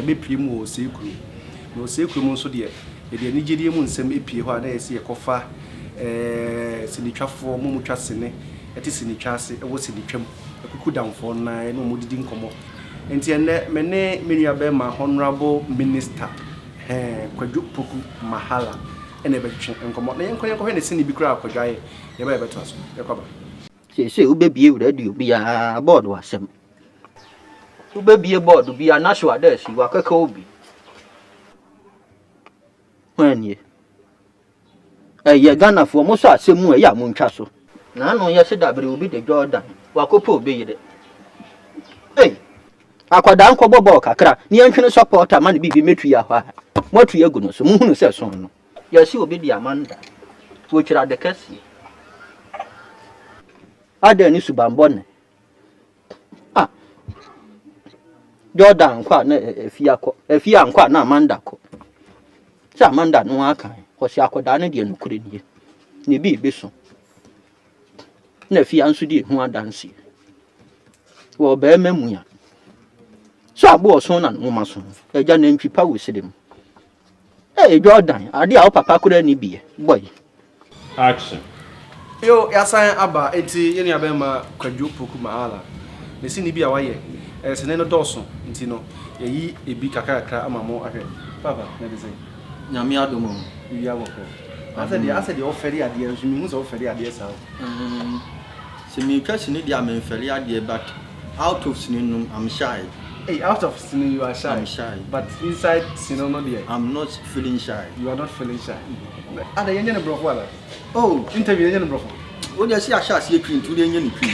Yɛbɛpue mu wɔ Osei kurom. Na Osei kurom nso deɛ, yɛde anigyedeɛ mu nsɛm pue hɔ a na ɛyɛ sɛ yɛkɔfa sinitwafoɔ, wɔn a wɔtwa sini, te sinitwa ase wɔ sinitwa mu, akukudamfoɔ no na yɛne wɔn didi nkɔmmɔ. Nti ɛnnɛ me ne me nuabarima Honourable Minister hɛn Kwadwo Poku Mahala na ɛbɛtwetwe nkɔmmɔ. Na yɛnkɔ yɛnkɔhwɛ ne sini bi koraa a Kwadwo ayɛ. Yɛba yɛbɛtoa so. Yɛkɔ aba. Seesei wobɛbie radio biara bɔɔdo asɛm. Wobɛbie bɔɔdo biara na so ada asi wakɛkɛ obi. Hwan nie? Ɛyɛ Ghanafoɔ mo sɔ asɛm mu ɛyɛ a montwa so. Naano yɛse dabere obi de Jordan wakɔpɛ obi yere. Ei! Akwadaa nkɔbɔ bɔɔl kakra ne yɛntwene sɔpɔɔta ma no biribi mɛtua hɔ a moatu agu no so mohunu sɛ ɛso no. Yɛse obi de Amanda wɔkyiri ade kɛseɛ. Adɛn ne suban bɔne? Ah, Jordan kɔ a na Afia kɔ, Afia ankɔ a na Amanda kɔ. Sɛ Amanda no aka, ɔsi akɔdaa no deɛ nokorɛ nie, ne bi ebeso. Na Afia nso de ehu adanseɛ. Wɔ ɔbarima mu ya. Sɛ aboɔ ɔso na ne nwoma so, agya nantwi pa wɔ sire mu. Hey Jordan, ade a wo papa koraa nni bi yɛ, boy. Action. Yo, yɛasan aba, enti yɛn nuabarima Kwadwo Poku Mahala, ne sini bi a wayɛ, eh, sini no dɔɔso nti no, yɛayi ebi kakra kakra ama mo ahwɛ. Paapa, na ɛte sɛn? Nyame adom o. Biribiara bɔkɔɔ. Asɛ deɛ, asɛ deɛ wofɛre adeɛ nso menhu sɛ wofɛre adeɛ saa o. Mm, sɛ meretwa sini deɛ a memfɛre adeɛ but out of sini no I'm shy. Hey, out of sini you are shy. I'm shy. But inside sini no deɛ. I'm not feeling shy. You are not feeling shy. Ada yɛnyɛ no borɔfo ana? Oh. Interview yɛnyɛ no borɔfo. Wo deɛ sɛ yɛahyɛ aseɛ twi nti wo deɛ nyɛ no twi.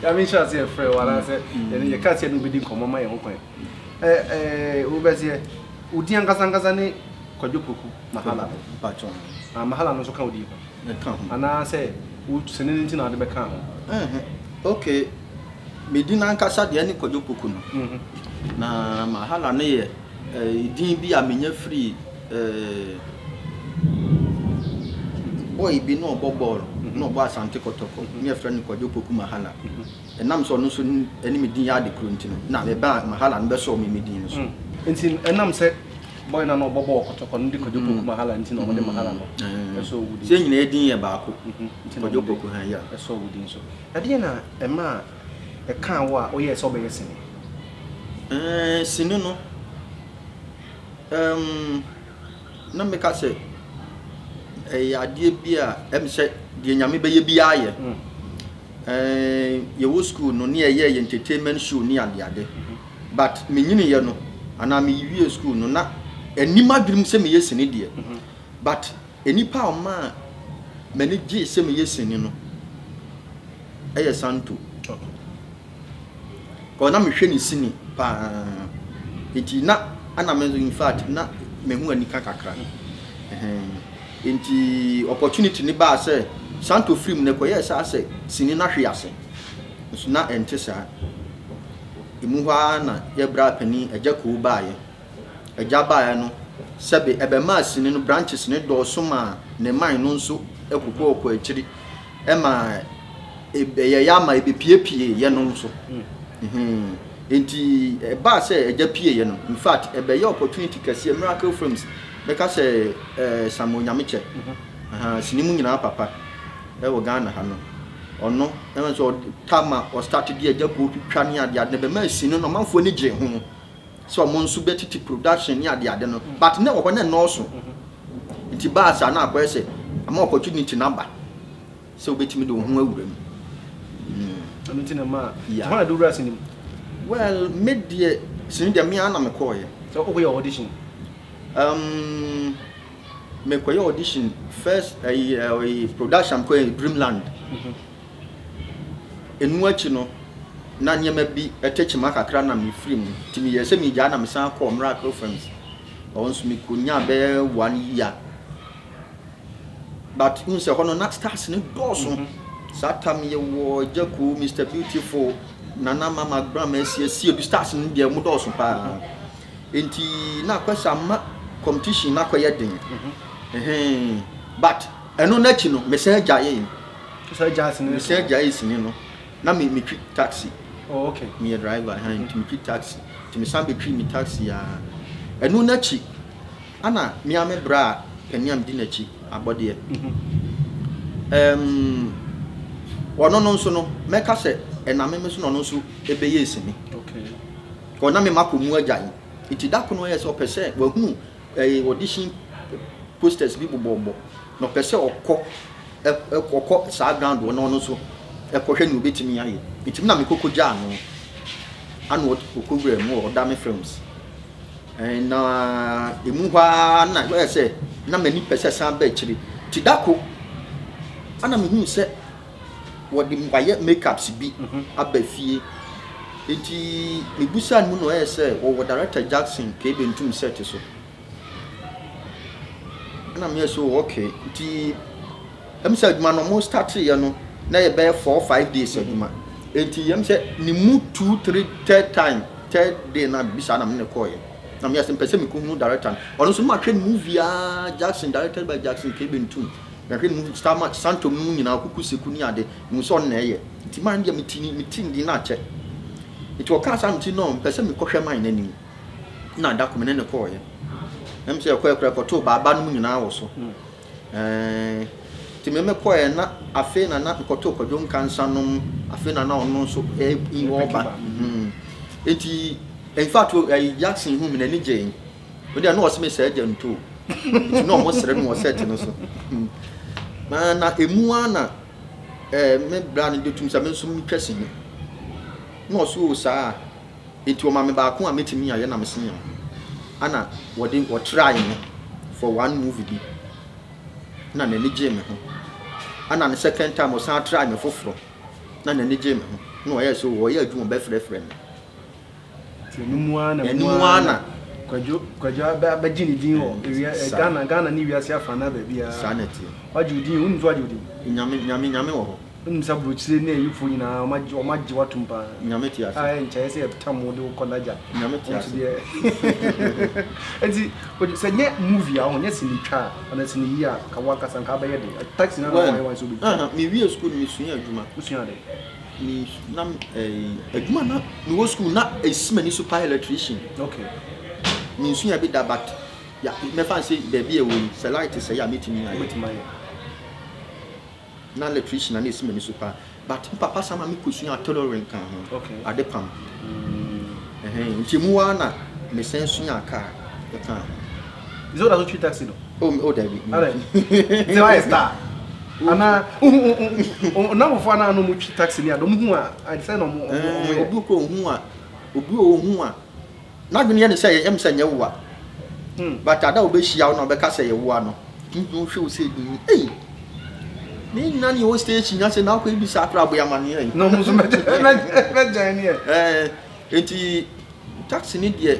Yàmi nhyɛ aseɛ frɛ wo anaasɛ yɛne yɛka aseɛ ne wobɛdi nkɔmmɔ ma yɛn ho kwan. Ɛɛ wobɛseɛ wo din ankasa ankasa ne Kwadwo Poku Mahala. Mpakyɛw. Ah, Mahala no nso ka wo din ho? Ɛka ho. Anaasɛ wo sini no nti na wode bɛkaa ho? Ɛhɛ, okay. Me din ankasa deɛ ne Kwadwo Poku no. Na Mahala no yɛ din bi a menya firii boy bi na ɔbɔ bɔɔl, na ɔbɔ Asante Kɔtɔkɔ, na yɛfrɛ no Kwadwo Poku Mahala. Ɛnam sɛ ɔno nso ne me din yɛ ade koro nti no, na mebaa Mahala no bɛsɔɔ me me din no so. Nti ɛnam sɛ boy no a na ɔbɔ bɔɔl Kɔtɔkɔ no de Kwadwo Poku Mahala nti na wɔde Mahala no sɔɔ wo din so. Sɛ yɛn nyinaa din yɛ baako, Nti na Kwadwo wɔde Poku, yeah. sɔɔ wo din so. Ɛdeɛn na ɛmaa ɛkaa wo a woyɛɛ sɛ wobɛyɛ sini? Ɛɛ, sini no, ɛɛm, na meka sɛ ɛyɛ adeɛ bi a ɛm sɛ deɛ Nyame bɛyɛ biara yɛ. Ɛɛ, yɛwɔ school no ne yɛyɛɛ yɛ entertainment show ne adeade. But menyiniiɛ no, anaa mewie school no, na ɛnni m'adwene mu sɛ meyɛ sini deɛ. But nnipa a ɔmaa m'ani gyee sɛ meyɛ sini no yɛ Santo. Cause na mehwɛ ne sini paa. Nti na ana me nso in fact na mehu anika kakra. Nti opportunity ne baa sɛ Santo firi mu no ɛkɔyɛɛ saa sɛ sini no ahwe ase. Nso na ɛnte saa. Emu hɔ ara na yɛ bra panin Agya Koo baeɛ. Agya baeɛ no, sɛbe ɛbɛmaa sini no branches no dɔɔso maa ne man no nso kokɔɔkɔ akyiri ma ɛyɛeɛ ama ɛbɛpiepiee yɛ no nso. Nti ɛbaa sɛ agya pieeɛ no, in fact ɛbɛyɛ opportunity kɛseɛ, Miracle Films, bɛka sɛ eh, Samuel Nyamekyɛ, mm-hmm. sini mu nyinaa papa ɛwɔ Ghana ha no, ɔno ɛwɔ sɛ ɔta ma ɔstart de agya kuo twitwa ne adeade no bɛma sini no ɔmanfoɔ ani gyee ho. sɛ ɔmo nso bɛtete production ne adeade no but na ɛwɔ hɔ na ɛnɔɔso nti baa saa na akɔyɛ sɛ ama opportunity no aba sɛ wobɛtumi de wo ho awura mu. Ɛno nti na ɛmaa yeah. Hwan na de wura sini mu? Well, me deɛ sini deɛ me ara na mekɔɔyɛ. Sɛ wokɔyɛ audition? Mekɔyɛ audition first ɛyi ɛyi production kɔyɛ Dreamland. Mm -hmm. Ɛno akyi no, na nneɛma bi te kyema kakra na mefiri mu. Nti meyɛɛ sɛ megyae na mesan kɔɔ Miracle Films. Ɛhɔ nso mekɔnyaa bɛyɛ one year. But wohu sɛ hɔ no na stars no dɔɔso. Mhm. Saa tam yɛwɔ Agya Koo, Mr Beautiful, Nana Mama Graham, Asiesie, du stars no deɛ mo dɔɔso paa. Nti na akɔ sɛ ama competition no akɔyɛ den. Mhm. But ɛno no akyi no mesan gyaee. Mesan gyaee sini no. Na me metwi taxi. Oh, okay. Meyɛ driver, ha nti metwi taxi. Nti mesan bɛtwii me taxi ara. Ɛno no akyi, ana me ara me bra a panin a medi n'akyi, abɔdeɛ. Ɛɛm, ɔno no nso no, mɛka sɛ ɛnam me so na ɔno nso ɛbɛyɛɛ sini. Okay. Ɔna me makɔ mu agyae. Nti da ko no ɔyɛɛ sɛ ɔpɛ sɛ wahunu ɛɛ audition posters bi bobɔbɔ na ɔpɛ sɛ ɔkɔ ɔkɔ saa ground hɔ na ɔno nso ɛkɔhwɛ nea obetumi ayɛ. Nti me na mekɔ kɔgyaa no ana ɔkɔ wura mu wɔ Ɔdame Films. Na emu hɔ ara na ɛyɛ sɛ na m'ani pɛ sɛ san ba akyire. Nti da ko ana mehuu sɛ wɔde wayɛ makeups bi aba fie. Nti mebusaa no mu na ɔyɛ sɛ wɔwɔ director Jackson K. Bentum set so. Ɛna meyɛ sɛ oh okay. Nti ɛm sɛ adwuma no ɔmo starteeɛ no na yɛ bɛyɛ 4 5 days adwuma. Nti ɛm sɛ ne mu 2 3 third time, third day na bibi saa na me ne kɔɔyɛ. Na meyɛ sɛ mpɛ sɛ mekɔhunu director no. Ɔno nso mahwɛ ne movie aa, Jackson, directed by Jackson K. Bentum. Mahwɛ ne movie Star Match, Santom no mu nyinaa, Kuku Seku ne ade. Mehu sɛ ɔno na ɛyɛ. Nti man deɛ meti ne meti ne din no akyɛ. Nti ɔkaa saa meti no mpɛ sɛ mekɔhwɛ man n'anim. Na da ko me ne no kɔɔeɛ. Ɛm sɛ yɛkɔɛ koraa kɔtoo baaba no mu nyinaa wɔ so. Ɛɛ nti me mekɔɛ na afei na na mekɔtoo Kwadwo Nkansa nom, afei na na ɔno nso ɔɔba. Nti in fact ɛyi Jackson hu me n'ani gyee. O deɛ na ɔse me sɛ agya nto. Nti na ɔmo sere me wɔ set no so. Na na emu ara na ɛɛ me bra no de tum sɛ me nso metwa sini. Na ɔse o saa. Nti ɔma me baako a mɛtumi ayɛ na mese yɛn. Ana wɔde wɔtrae me for one movie bi. Na n'ani gyee me ho. Ana ne second time ɔsan try me foforɔ. Na n'ani gyee me ho. Na ɔyɛɛ sɛ ɔyɛ adwuma ɔbɛfrɛfrɛ me. Nti ɛno mu ara na mu ara na Kwadwo Kwadwo abɛgye ne din wɔ ewia Ghana Ghana ne wiase afa na baabi a. Saa na ɛteɛ. Wagye wo din, wonim sɛ wagye wo din? Nyame Nyame Nyame wɔ hɔ. Wonim sɛ aburokyire ne ayifoɔ nyinaa wɔn agye wɔn agye w'atom paa. Nyame te ase. A ɛnkyɛe sɛ yɛtam wo de wo kɔ n'agya. Nyame te ase. Nti sɛ nyɛ movie a ɔho nyɛ sini twa a anaa sini yi a ka wo ankasa nka abɛyɛ den. Taxi na na wɔn wɔn sɛ wobɛtwa. Me wie school no mesua adwuma. Wosua ade? Me na ɛɛ adwuma na mewɔ school na esi m'ani so paa electrician. Okay. Mensua bi da but ya mɛfa no sɛ baabi a ɛwɔ yi sɛ light sɛe a mɛtumi ayɛ. Wobɛtumi ayɛ. Na electrician na na esi m'ani so paa but me papa san ma me kosua tailoring ka ho. Okay. Ade pam. Ɛhɛn nti emu ara na mesan sua car ɛka ho. Sɛ woda so twi taxi no? Oh, oh dabi. Adɛn? Sɛ woayɛ star. Anaa nnamfofoɔ anaa na ɔmo twi taxi ni a, ɔmo hu a, sɛ na ɔmo ɔmo yɛ. Obi kɔ ohu a, obi ohu a, n'adwene yɛ ne sɛ ɛm sɛ nyɛ wo a. But ada a obehyia wo na ɔbɛka sɛ yɛ wo a no, nhu hwɛ wo sɛ bi, ei. Ne nyina ne ɛwɔ station ase na akɔ ebisa akora aboy amaneɛ yi. Na ɔmo nso bɛgyan ne yɛ. Ɛɛ, nti taxi ne deɛ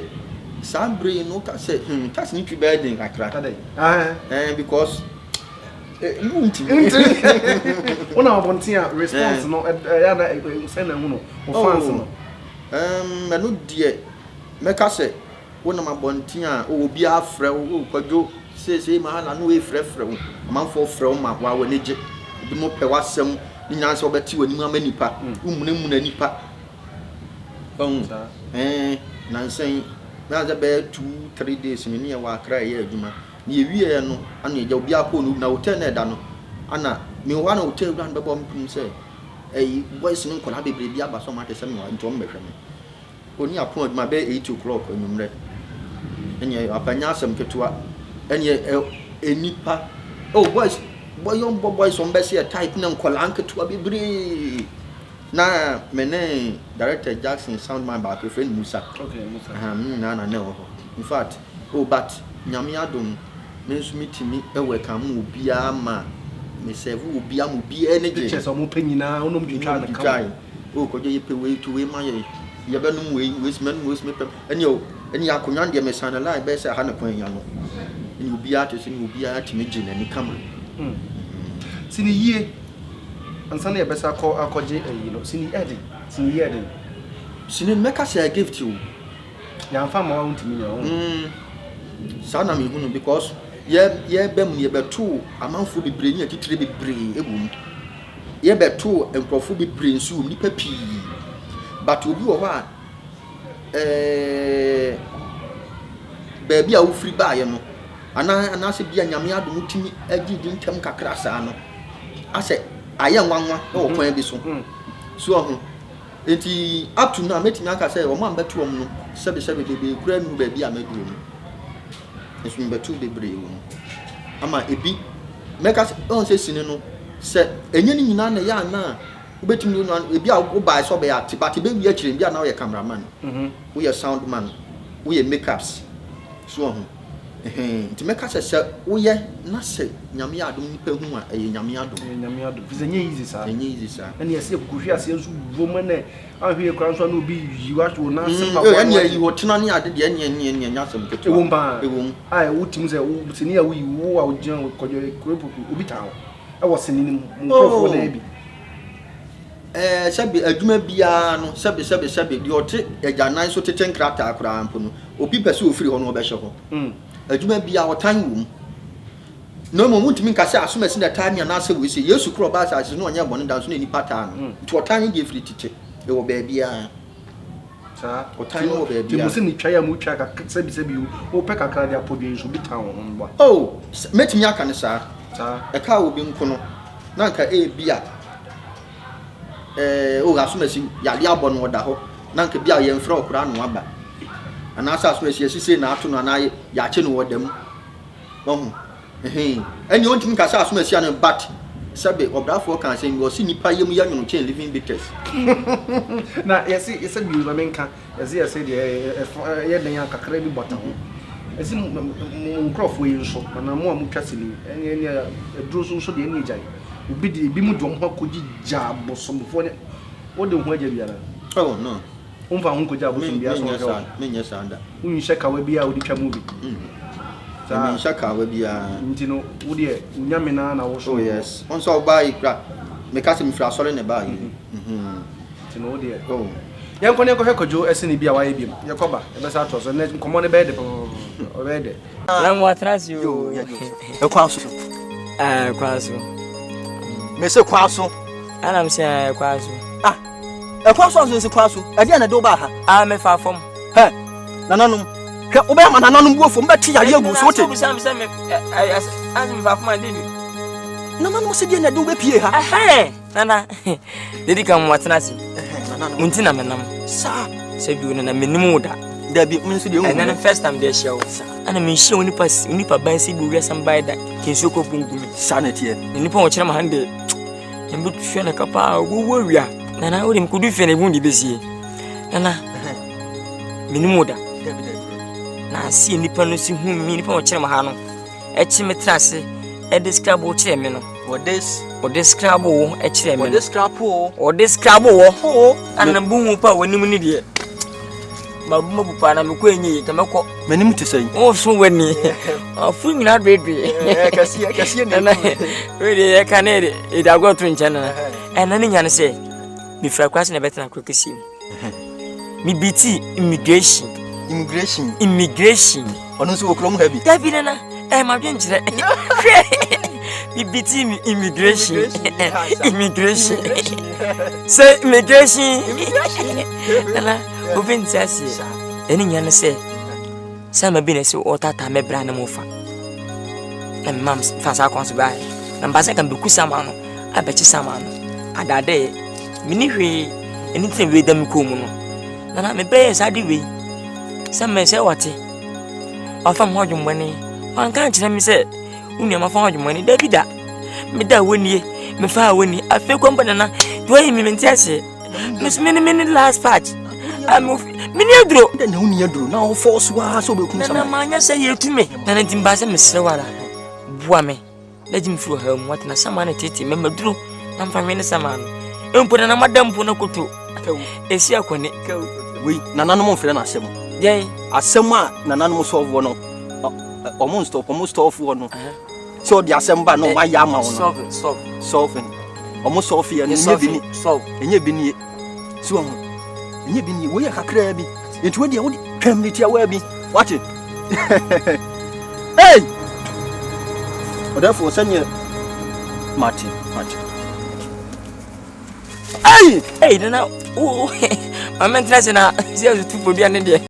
saa bere yi no ka sɛ taxi ne twi bɛyɛ den kakra. Adɛn? Ɛɛ because ntumi. Ntumi. Wona abɔnten a response no ɛyɛ ana sɛ na ehu no o fans no. Ɛno deɛ mɛka sɛ wonam abɔnten a obiara frɛ wo, o Kwadwo seesei ma na no efrɛfrɛ wo, amanfoɔ frɛ wo ma wa w'ani gye. Ebinom pɛ w'asɛm ne nyinaa sɛ wɔbɛte w'anim ama nipa, womunamuna nipa. Ɔhu ɛɛ nansa yi na sɛ bɛyɛ 2 3 days no ne yɛwɔ Accra yɛyɛ adwuma. Ne yɛwieɛ no ana agya obiara kɔɔ no na hotel na ɛda no ana mewɔ hɔ ana hotel wura no bɛbɔ me pum sɛ ɛyi boys ne nkɔlaa bebree bi aba sɛ ɔmo ate sɛ mewɔ nti ɔmo bɛhwɛ me. Oni apɔn adwuma bɛyɛ 8 o'clock anwummerɛ. Ɛneɛ apanya asɛm ketewa. Ɛneɛ ɛ enipa oh boys boy young boy boys ɔmo bɛsɛ yɛ type na nkɔlaa nketewa bebree. Na me ne director Jackson soundman baako efrɛ no Musa. Okay, Musa. Ɛhɛn me nyinaa na na ɛwɔ hɔ. In fact oh but Nyame adom me nso metumi ɛwɔ mu obiara ma me serve obiara ma obiara ani gye. Pictures ɔmo pɛ nyinaa ɔnom twitwa no kama. O Kwadwo yɛpɛ wei to wei ma yɛ yɛbɛnom wei wei si mɛnom wei si mepɛ ɛne o ɛne akonnwa deɛ mesan no line bɛyɛ sɛ ha ne kwan ya no ɛne obiara te sɛ ne obiara tumi gye n'ani kama. Sini yie ansa na yɛbɛsa akɔ akɔgye ayi no, sini ɛden, sini yie ɛden. Sini no mɛka sɛ gift o. Yɛamfa ma wa wontumi nya wo. Saa na mehu no because yɛ yɛba mu yɛbɛtoo amanfoɔ bebree ne atitire bebree wɔ mu. Yɛbɛtoo nkurɔfoɔ bebree nso wɔ mu, nnipa pii. But obi wɔ hɔ a. ɛɛ baabi a wofiri baeɛ no, anaa anaasɛ bi a Nyame adom wotumi gye di ntɛm kakra saa no, asɛ ayɛ nwanwa wɔ mhm. kwan bi so. Mm. So ɔho. Nti up to now mɛtumi aka sɛ wɔn a mbɛto wɔn no sɛbesɛbe bebree koraa nnuru baabi a maduro no. Nso mbɛto bebree wɔ mu. Ama ebi mɛka sɛ ɔn sɛ sini no sɛ ɛnyɛ ne nyinaa na ɛyɛ anaa Wobɛtumi de wo nua no, ebi a wobaeɛ sɛ ɔbɛyɛ ate, but ɛbɛwie akyire no, ebi a na woyɛ camera man, woyɛ sound man, woyɛ make ups, so wahu. Ɛhɛn, nti mɛka sɛ sɛ woyɛ na sɛ Nyame yɛ adom nipa hu a, ɛyɛ Nyame adom. Ɛyɛ Nyame adom, firi sɛ ɛnyɛ easy saa. Ɛnyɛ easy saa. Ɛne yɛsɛ yɛkɔkɔhwe aseɛ nso wom ɛnɛ anhwɛ yɛ koraa nso a na obi yi wo ato nan ase mpaboa no. Ɛne ayi hɔ tena ne ade deɛ ɛne ɛne ɛne ɛnyɛ asɛm ketewa. Ɛwom paa. Ɛwom. A wotumi sɛ wo sini a woyi wo a wogyina kɔdwo kuro obi taa wo. wɔ sini no mu, mo nkurɔfoɔ no ara bi. Ɛɛ, sɛbe adwuma biara no, sɛbe, sɛbe, sɛbe, deɛ ɔte agyanan so tete nkrataa koraa mpo no, obi pɛ sɛ ɔfiri hɔ na ɔbɛhyɛ hɔ. Mm. Adwuma biara ɔtan wɔ mu. Na mmom wontumi nka sɛ asomasi na ɛtaa me anaasɛ wei sɛ Yesu korɔ ɔbaa asase so na ɔnyɛ bɔne da nso na nnipa taa no. Mm. Nti ɔtan no deɛ firi tete, ɛwɔ baabiara. Saa. Ɔtan no wɔ baabiara. Nti mo se ne twa yi a mo twa kakra sɛbi sɛbi o, wopɛ kakra de apɔ dwa yi nso obi tan wo ho mboa. Oh, mɛtumi aka no saa. Saa. Ɛkaa obi nko no, na anka ebia ɛɛ oh asomasi yadeɛ abɔ no ɔda hɔ, na anka bi a yɛmfrɛ wo koraa na waba. Anaasɛ asomasi yɛsi sei na ato no anaa yɛakye no ɔda mu. Wahu? Ɛhɛn. Ɛnneɛ ɔntumi nka sɛ asom asia no but sɛbe ɔbrafoɔ ka asɛm bi ɔse nipa yam yɛ nwono kyɛn living bitters. Na yɛse yɛsɛ bio ma menka yɛse yɛse deɛ ɛfa ɛyɛ dɛn a kakra bi bata ho yɛse mo nkorɔfoɔ yi nso anaa mo a motwa sini ɛne ɛne aduro so nso deɛ ɛne agyae obi de ebi mo de wɔn ho akɔgye gya abosomfoɔ ne wode wo ho agya biara? Oh no. Womfa wo ho nkogya abosom biara sɛ ɔnhwɛ wo. Menyɛ saa da. Wonhyɛ kawa biara a wode twa movie. Saa. Menhyɛ kawa biara. Nti no, wo deɛ, wo nyame no ara na wosom Oh yes. Wɔn sɛ ɔbaa yi kura, meka sɛ mefiri asɔre na ɛbaa yi. Nti no, wo deɛ. Oh. Yɛnkɔ na yɛnkɔhwɛ Kwadwo ɛsene bi a wayɛ biom. Yɛkɔ ba, yɛbɛsa atoa so. Ɛnɛ nkɔmmɔ no bɛyɛ dɛ papaapa. Ɛbɛyɛ dɛ. Na mo atena ase o. Ɛkwan so. Ɛkwan so. Mese kwan so. Ana mesɛ ɛkwan so. Ah. Ɛkwan so anso nsi kwan so. Ɛdeɛn na ɛde wo baa ha? Ah, mefa fam. Hɛ, nananom, hwɛ, wobɛyɛ ama nananom bu afu, wɔbɛte yareɛ agu so, wote? Nana, sɛ me, ɛ, mefa fam a, deɛ Nananom sɛ deɛ na ɛde wo bɛpie ha? Ɛhɛn, nana, dedi kan mo atena ase. Mo nti na menam. Saa. Sɛ bio nana, menim wo da. Dabi, me nso deɛ nhu. Ɛnɛ no first time deɛ ahyia wo. Ɛna menhyia wo nipa nipa ban sɛ bi wiase mbae da. Kensuo kɔ pungu mi. Saa na ɛteɛ. Nipa wɔkyerɛ ma ha deɛ. Nyame bɛtua ne ka paa ɔbɛwu awia. Nana wode mekɔdu fie na ɛbu de bɛsie. Nana menim wo da. Na aseɛ nnipa no si hu me nnipa wɔkyerɛ me ha no ɛkye me tra ase ɛde skrabo kyerɛ me no. Wɔde skrabo wo kyerɛ me no. Wɔde skrabo wɔ. Ana bu hu pa w'anim ne deɛ. Mabu mabu paa na mekɔ enye yi ka mɛkɔ. M'anim te sɛn? Woso w'ani. Afuru nyinaa duedue. Kɛseɛ kɛseɛ na ɛku. Wei deɛ yɛka ne yɛde yɛde agorɔ to nkyɛn nana. Ɛna ne nya ne sɛ mefiri akura se na ɛbɛtena akura kɛseɛ mu. Mebiti immigration. Immigration. Immigration. Ɔno nso wɔ kurom ha bi. Dabi nana, ɛyɛ madwen kyerɛ. Hwɛ, mebiti immigration. Immigration. Sɛ immigration. Nana, obi nte aseɛ. Ɛne nya ne sɛ, sɛ ma bi na ɛsɛ ɔtaataa me bra ne mo fa. Na me mam fa saa kwan so baeɛ. Na mpa sɛ ka mebɛku sama no, abɛkye sama no. Adaadɛɛ, menni hwee, ɛno nti na wei da me kɔn mu no. Nana, mebɛyɛ saa de wei. Sɛ mɛ sɛ wate. Wafa me ho adwemmɔne. Wanka ankyerɛ me sɛ wo nua mafa ho adwemmɔne. Dabi da. Meda a wɔnie, mefa a wɔnie. Afei kɔ mpo nana, deɛ ɔyɛ me mente aseɛ. Me so mene mene last part. Mene aduro. Dɛn na wonni aduro na wofɔɔ so ara sɛ wobɛkum sama? Nana manyɛ sɛ yɛtu me. Nana nti mbaa sɛ mesrɛ wo ara boa me. Na gye me firi ɔhaw mu watena sama no tete mɛma duro na mfa nwene sama no mpo nana mada mpo na koto ɛsi akɔne. Wei nananom mfrɛ no asɛm. Dɛn? Asɛm a nananom sɔfoɔ no ɔmo nstɔp ɔmo stɔfoɔ no sɛ ɔde asɛm ba na ɔmo ayɛ ama wo no. Solving ɔmo sɔfo yɛ no ɛnyɛ bi ni ɛnyɛ bi nie so ɔmo ɛnyɛ bi nie wei yɛ kakraa bi nti wei deɛ wode twɛm ne tiawaa bi wate. Hey! Ɔdɛfoɔ sɛneɛ mate mate. Hey! Hey, nana, wo Ma mentena ase na sɛ tu podua ne deɛ.